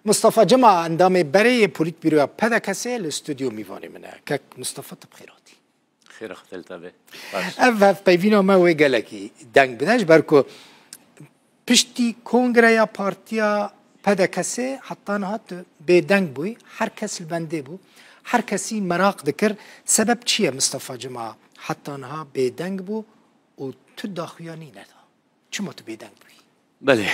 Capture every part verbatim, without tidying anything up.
Mustafa Cima, endamê berê yê Polîtbîroya P D K S'ê li stûdyo mîvanê min e. Kek Mustafa, tu bi xêr hatî. Xêra xwe te li te be. Ev hevpeyvîna me wê gelekî deng bide, ji ber ku piştî kongreya partiya P D K S'ê heta niha tu bêdeng bûyî, her kes li bendê bû, her kesî meraq dikir. Sebeb çi ye Mustafa Cima heta niha bêdeng bû û tu daxuyanî neda? Çima tu bêdeng bûyî? Belê.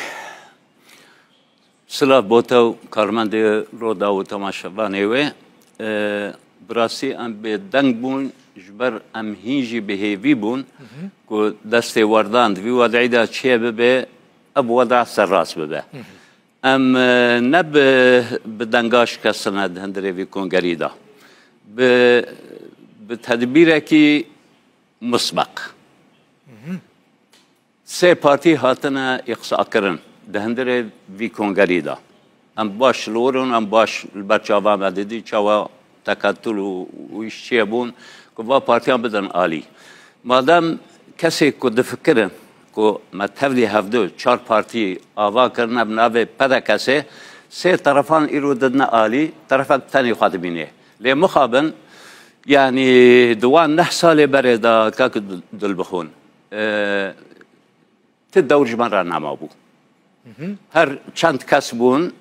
Silav bo te û karmendê Roda û temaşevanê wê. E, bi rastî em bêdeng bûn, ji ber em hîn jî bi hêvî bûn ku destê werdan di vî wedî de çê bibe, ev weda serrast bibe. Em, e, ne bi, bi denga şikestine di hundirê vî kongerî de. Bi, bi tedbîrekî musbeq. Sê partî hatine îqsakirin di hundirê vî kongerî de. Em baş li wir in, em baş li ber çava me didî, çawa teketul û, û îş çêbûn ku va partiyan bidin alî. Madem kesê ku difikirin ku me tevlî hevdu çar partî ava kirine bi navê P D K S'ê, sê terefan îro didine alî, terefek tenê xwe dibînê. Lê mixabin, yanî di wan neh salê berê de kak Dilbixûn, e, ti dewr ji me re nemabû. Her çend kes bûn,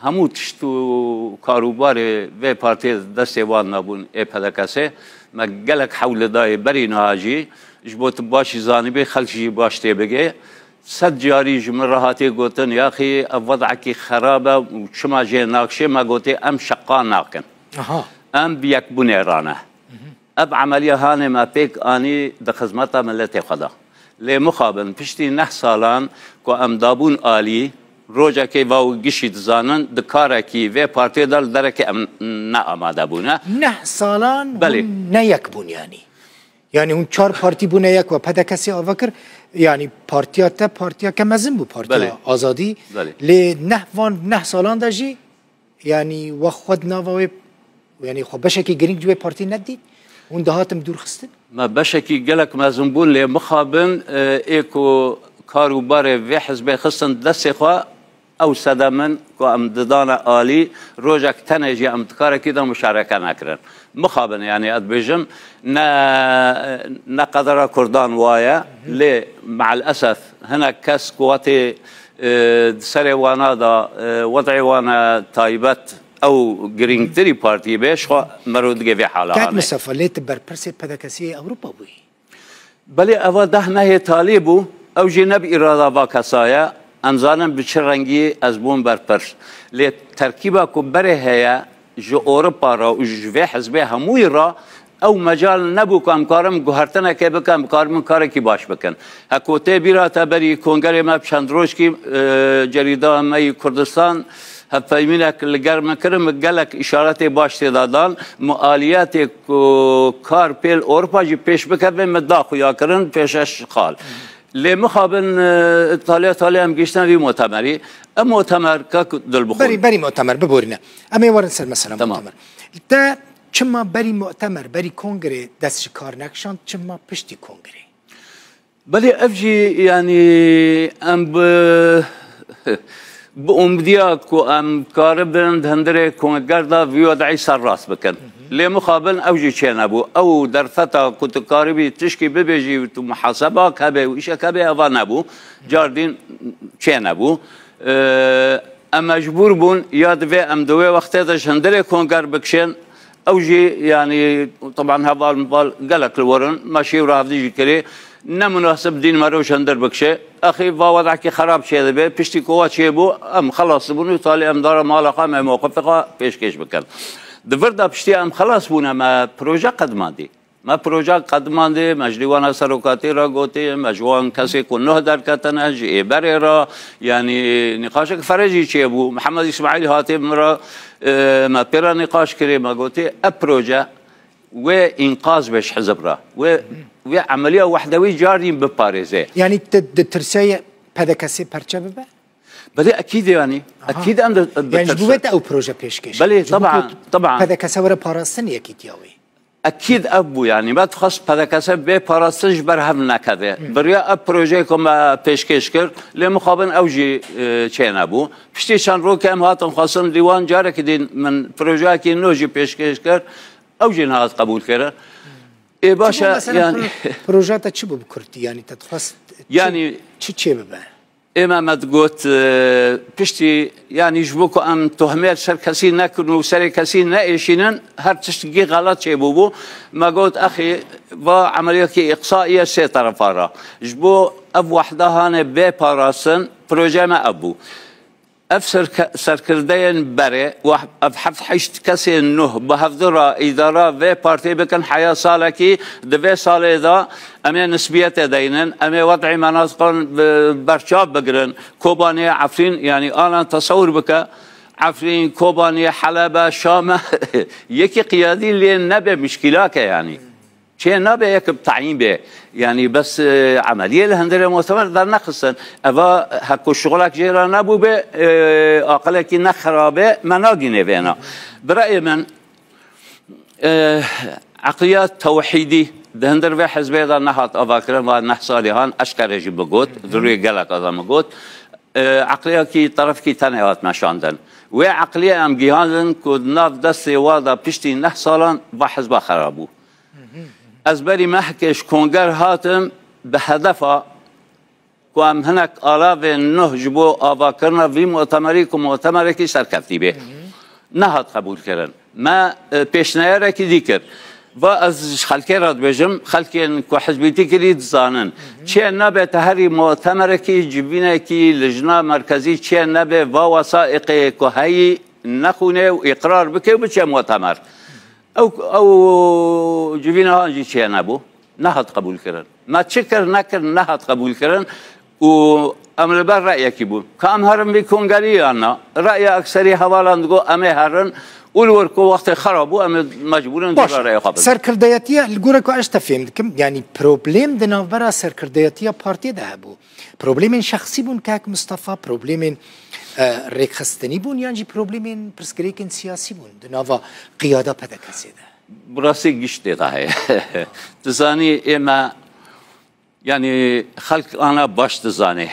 hemû tişt û karûbarê vê partiyê destê wan de bûn, ê P D K S'ê. Me gelek hewl li dayê berî niha jî, ji bo tu baş jî zanibî, xelk jî baş tê bigê. Sed carî ji min re hatiye gotin, yaxî ev wedekî xerab e û çima jê nakşê, me gotê em şeqa nakin. Aha. Em bi yekbûnê re ne. Ev emeliya hanê me pêk anî di xizmeta miletê xwe de. Lê mixabin piştî neh salan ku em dabûn alî, rojekê va û gişî dizanin, di karekî vê partiyê de li derekê em ne amade bûne. Neh salan Belê. Hûn ne yek bûn yanî? Yanî hûn çar partî bûne yek we, P D K S'ê ava kir, yanî partiya te partiyeke mezin bû, Partiya Belê. Azadî. Belê. Lê neh van neh salan de jî Yanî we xwe di nava wê, yanî xwe beşekî girîng ji wê partî nedît? Hûn dihatin dûr xistin? Me beşekî gelek mezin bûn, lê mixabin, e, ê ku kar û barê vê hizbê xistin destê xwe, ew sede min ku em didane alî, rojek tenê jî em di karekî de muşareke nekirin. Mixabin, yanî ez dibêjim, ne, ne qedera Kurdan waye, lê me'el esef hinek kes ku wetê, e, di serê wana de, e, wed'ê wana taybet ew girîngtirî partiyê be, ji xwe mero digê vê hala Kek hane. Mistefa, lê tu berpirsê P D K S'ê Ewropa bûyî? Belê, eva deh mehê talî bû, ew jî ne bi îrada va kesa ye, em zanin bi çi rengî ez bûm berpirs. Lê terkîba ku berê heye, ji Ewropa re û ji vê hizbê hemûyî re, ew mecal nebû ku em karin guhertinekê bikin, em karin karekî baş bikin. Heko tê bîra te berî kongerê me bi çend rojkî, e, cerîda me yî Kurdistan, hevpeyvînek li gel min kirin, min gelek îşaretê baş tê de dan. Min aliyetê ku kar pêl Ewropa jî pêş bikeve, min da xuya kirin, pêşeş xal. Lê mixabin, e, taliya taliya em gihiştin vî mutemerî. Ev mutemer, kak Dilbixwîn. Berî, berî mutemer, biborîne. Em ê werin ser mesela Tamam. mutemer. Te çima berî mutemer, berî kongrê dest ji kar nekişand, çima piştî kongrê? Belê ev jî, yanî, em bi, bi umdiya ku em karibin di hundirê kongerda vî wed'î serrast bikin. Lê mixabin ew jî çênebû. Ew derfeta ku tu karibî tişkî bibêjî û tu muhasebak hebe û îşek hebe, eva nebû. Cardîn çênebû. Ee, em mecbûr bûn ya divê em di wê wextê de ji hundirê konger bikişên, ew jî, yanî, teban heval mival gelek li wir in, me şêwra hevdî jî kirê, ne munasib dîn me roj hundir bikişe. Axî va wedekî xerab çêdibe, piştî ku wa çêbû, em xelas dibûn û talî em dara mala xwe, me mewqifê xwe pêşkêş bikin. Di vir de piştî em xelas bûne, me proje qedimandî. Me proje qedimandê, me ji dîwana serokatê re gotê, me ji wan kesê ku nuh derketine, ji ê berê re, yanî nîqaşek ferê jî çêbû. Mihemed Îsmaîl hatê min re, e, me pê re nîqaş kirê, me gotê, ev proje wê înqaz be ji hizib re. Wê, wê emeliya wehdewî cardîn biparêze. Yanî tu ditirseyê P D K S perçe bibe? Belê, ekîd yanî. Aha. Ekîd em de, de Yanî ji bo wê te ew proje pêşkêş. Belê, Ji bo ku taban, taban. P D K S were parastin yekîtiya wê. Ekîd ev bû, yanî me dixwest P D K S bê parastin ji ber hev nekeve. Bi riya ev projeyê ku me pêşkêş kir, lê mixabin ew jî, e, çênebû. Piştî çend rokê em hatin xwestin dîwan, carekî din min projeyekî nû jî pêşkêş kir, ew jî nehat qebûlkirin. Ê, baş e, Mesela yanî pro- proje te çi bû bi kurtî? Yanî te dixwest çi, Yanî- çi çê bibe? Ê me, me digot, e, piştî, yanî ji bo ku em tohmê li ser kesî nekin û serê kesî neêşînin, her tiştekî xelet çêbûbû. Me got, exî, va emeliyekî îqsaî ye sê terefa re. Ji bo ev wehda hane bê parastin, proje me ev bû. Ev serke- serkirdeyên berê û ev heft heşt kesên nuh bi hevdu re îdara vê partiyê bikin heya salekî, di vê salê de em ê nisbiyetê deynin, em ê wed'î me nas bikin, bi- berçav bigirin. Kobanê, Efrîn, yanî alan tesewir bike, Efrîn, Kobanê, Helebe, Şame, yekî qiyadî lê nebe mişkîlake yanî. Çê nabe yek bi tayîn bê. Yanî bes, e, emeliyê li hundirê mutemer dernexistin. Eva heko şixulek jê re nebûbe, e, aqilekî ne xirabe, me nagînê vêna. Bi reyê min, e, eqliya tewhîdî di hundir vê hizbê de nehat avakirin, va neh salî han, eşkere jî bigot, di rûyê gelek de min got. E, eqliyekî terefkî tenê hat meşandin. Wê eqliyê em gihandin ku di nav destê wa de piştî neh salan va hizba xera bû. Ez berî mehkê ji konger hatim bi hedefa ku em hinek alavên nuh ji bo avakirina vî mutemerî ku mutemerekî serkeftî bê, nehat qebûlkirin. Me, e, pêşneyarekî dî kir. Va ez ji xelkê re dibêjim, xelkên ku hizbîtî kirî dizanin. Çiye nebe te herî mutemerekî, civînekî, lijna merkezî çiye nebe va wesaiqê ku heyî nexûne û îqrar bike û biçe mutemer. Ew, ew civîna han jî çênebû. Nehat qebûlkirin. Me çi kir nekir nehat qebûlkirin û em li ber reyekî bûn. Ka em herin vî kongerî yan na, reya ekserî hevalan digot em ê herin û li wir ku wextê xera bû em ê mecbûr in Baş. Cîra reyê xwe bidin. Serkirdeyetiya, li gora ku ez te fêm dikim, yanî problem di navbera serkirdeyetiya partiyê de hebû. Problemên şexsî bûn kek Mistefa, problemên, e, rêkxistinî bûn yan jî problemên pirsgirêkên siyasî bûn di nava qiyada P D K S'ê de? Bi rastî giş tê de heye. Tu zanî ê me, yanî xelk ana baş dizane.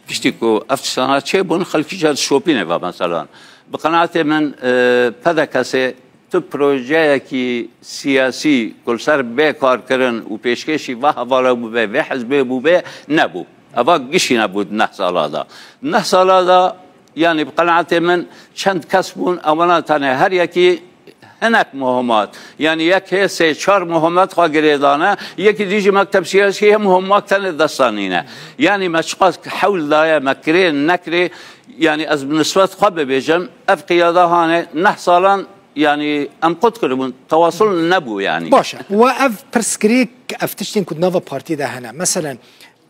Giştî ku ev tiştana çêbûn, xelkî jî dişopîne ve meselan. Bi qenaetê min, e, P D K S tu projeyekî siyasî ku li ser bê karkirin û pêşkêşî va hevala bûbe, vê hizbê bûbe, nebû. Eva gişî nebû di neh sala de. Di neh sala de, yanî bi qenaetê min çend kes bûn, ewana tenê her yekî hinek muhimmat. Yanî yek hê sê çar muhimmat xwe girêdane, yekî dî jî mekteb siyasî hê muhimmat tenê desta nîne. Yanî me çiqas hewl daye, me kirê nekirê, yanî ez bi nisbet xwe bibêjim, ev qiyada hane neh salan, yanî em qut kiribûn, tewasul nebû yanî. Baş e. We ev pirsgirêk, ev tiştên ku di nava partiyê de hene. Meselen,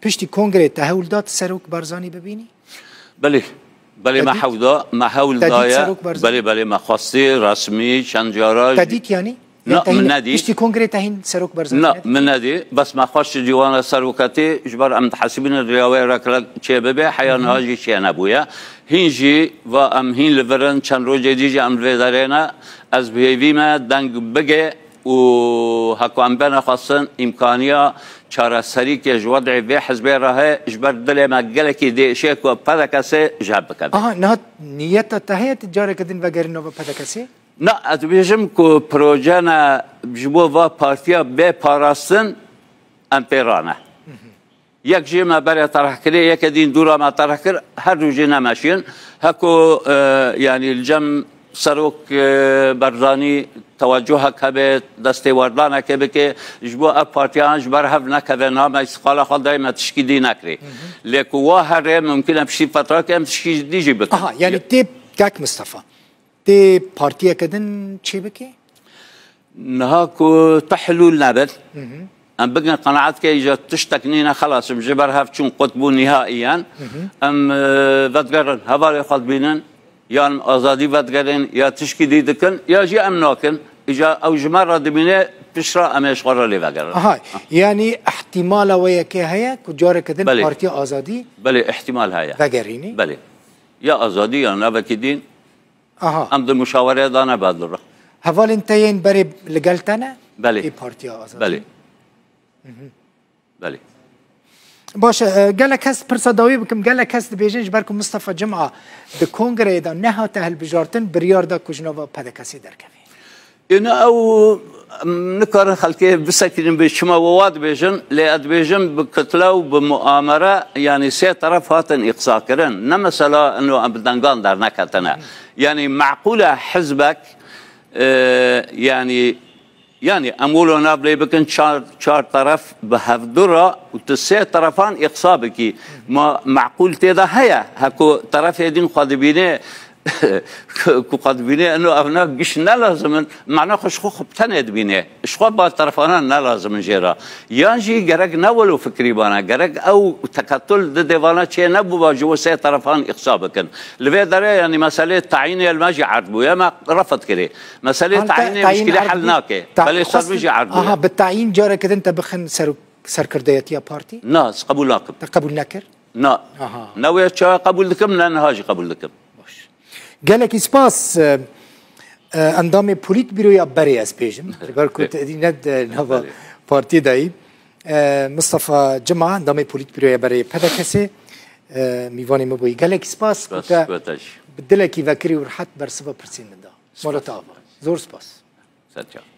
piştî kongrê te hewl da tu Serok Barzanî bibînî? Belê. Belê me Te dît? hewl da, me hewl Te dît daye. Serok Barzanî? Belê, belê me xwestî, resmî, çend cara. Te dît yanî? Na, Te hîn- min nedî. Piştî kongrê te hîn Serok Barzanî Na, nedî? min nedî. Bes me xweş ji dîwana seroketî, ji ber em dihesibînin riya wê re kira çê bibe, heya niha jî çê nebûye. Hîn jî va em hîn li vir in, çend rojê dî jî em li vê derê ne. Ez bi hêvî me deng bige û heko em bene xwestin îmkaniya çareserîkê ji wed'ê vê hizbê re heye, ji ber dilê me gelekî diêşe ku P D K S ji hev bikeve. Aha, niha niyeta te heye tu careke din vegerî nava P D K S'ê? Na, ez dibêjim ku proje ne ji bo va partiya bê parastin em pê rane. Yek jê me berê terh kirê, yeke dîn dûra me terh kir, her du jê nemeşîn. Heko, e, yanî li cem Serok, e, Barzanî tewecuhek hebe, destêwerdanekê bike, ji bo ev partiyan ji ber hev nekeve, niha me îstiqala xwe dayê me tişkî dî nekirê. Lê ku wa here, mumkin e piştî fetrake em tişkî dî jî bikin. Aha, yanî tê kak Mistefa. Tê partiyeke din çê bike? Niha ku tu hilûl nebit, em bikin qenaet ke îca tiştek nîne, xelas, em ji ber hev çûn, qut bû nihaiyen. Em, e, vedigerin, hevalê xwe dibînin, yan azadî vedigerin, ya tişkî dî dikin, ya jî em nakin. Îca ew ji me re dibîne, pişt re em ê ji xwe re lê vegerin. Aha, yanî ihtimala we yekê heye ku careke din Belê. Partiya Azadî Belê, ihtimal heye. Vegerînî? Belê. Ya azadî ya navekî din, Aha. Em di muşawerê de ne bedire. Hevalên te yên berê li gel te ne? Belê. ê Partiya Azadiyê. Belê. Belê. Baş e, gelek kes pirsa dawî bikim, gelek kes dibêjin ji ber ku Mustafa Cuma di kongreyê de nehate hilbijartin, biryar da ku ji nava P D K S derkeve. Êna ew em nikarin xelkê bisekînin bê çima we wa dibêjin, lê ez dibêjim bi kitle û bi muamere, yanî sê teref hatin îqsakirin. Ne mesela ino em bi dengan derneketine. Yanî meqûl e hizbek, e, yanî, yanî em wilo nav lê bikin çar, çar teref bi hevdu re û tu sê terefan îqsa bikî. Ma meqûl tê de heye, heko terefê din xwe dibîne, ku xwe dibîne, eno evna giş ne lazim in, mana xwe ji xwe xwe bi tenê dibîne. Ji xwe ba terefana ne lazim in jê re. Yan jî gerek ne welo fikrî bana, gerek ew teketul di dêvana çê nebûba ji we sê terefan îqsa bikin. Li vê derê, yanî meselê tayînê li me jî erd bûye, me refet kirê. Meselê Hal te- tayînê tayîn muşkilê erd hel bû. Nake. Ta- Belê ser min jî erd bûye. Aha, bi tayîn careke din te bixin ser, serkirdeyetiya partî? Na, ez qebûl nakim. Te qebûl nekir? Na. Aha. Ne wê çawa qebûl dikim, ne niha jî qebûl dikim. Baş. Gelekî spas e, e, endamê polîtbîroya berê ez bêjim. Ji ber ku te dî ne di nava Belê. partî de yî. E, Mustafa Cima, endamê polîtbîroya berê P D K S'ê, e, mîvanê min bûyî. Gelekî spas ku Spas, te ku te jî. bi dilekî vekirî û rehet bersiva pirsên min da. Mala te ava. Zor spas. Serçav.